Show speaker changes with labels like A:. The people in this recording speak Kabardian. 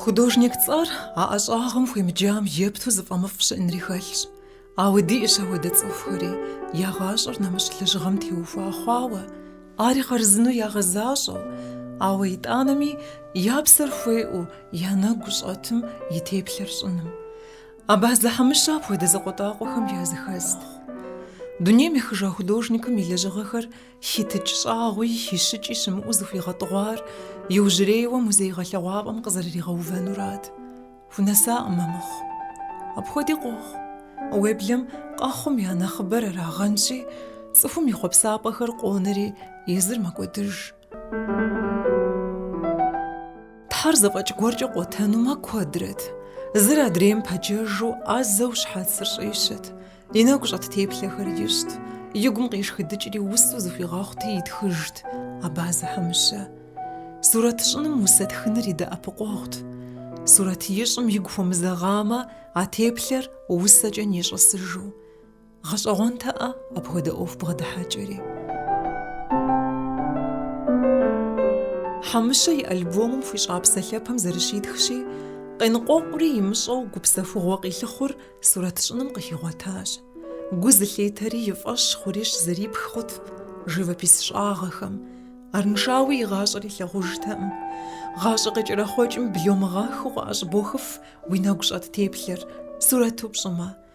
A: Художник цӏэр а ӏэщӏагъэм хуемыджам епту зыфӏэмыфӏ щыӏэнри хэлъщ. Ауэ диӏэщ апхуэдэ цӏыхухэри, я гъащӏэр нэмыщӏ лэжьыгъэм теухуа хъуауэ, ари хъарзынэу ягъэзащӏэу, ауэ итӏанэми я псэр хуеӏэу я нэгу щӏэтым и теплъэр щӏыным. Абазэ Хьэмыщэ апхуэдэ закъуэтӏакъуэхэм языхэзт. Дунейм ехыжа художникым и лэжьыгъэхэр хитыкӏ щӏагъуи хищыкӏи щымыӏэу зыхуигъэтӏыгъуар иужьрейуэ музей гъэлъэгъуапӏэм къызэрыригъэувэнурат. Хунэсакъым амыхъу. Апхуэди къохъу. Уеблэм къэхъум я нэхъыбэр арагъэнщи, цӏыхум и хъуэпсапӏэхэр къонэри езыр мэкӏуэдыж. Тхьэр зэфӏэкӏ гуэркӏэ къуэтэнумэ куэдрэт. Зыр адрейм пэджэжу ӏэзэу щхьэцыр щӏищэт, и нэгу щӏэт теплъэхэр ищӏт, и гум къишхыдыкӏри усэу зыхуигъэхъути итхыжт Абазэ Хьэмыщэ. Сурэт щӏыным усэ тхыныр и дэӏэпыкъуэгъут. Сурэт ищӏым игу хуэмызэгъамэ, а теплъэр усэкӏэ нищӏысыжу. Гъэщӏэгъуэнтэӏэ апхуэдэ ӏуэху бгъэдыхьэкӏэри. Хьэмыщэ и альбомым хуищӏа псалъэпэм зэрыщитхщи, къеныкъуэкъури имыщӏэу гупсэхугъуэ къилъыхъур сурэт щӏыным къыхигъуэтащ. Гу зылъитэри и фӏэщ хъури щызэрипх хъут живопись щӏагъэхэм. Арыншауи и гъащӏэр илъагъужтэкъым. Гъащӏэ къекӏэрэхъуэкӏым бломыгъэхыу къыӏэщӏыбохыф уи нэгу щӏэт теплъэр, сурэту пщӏымэ.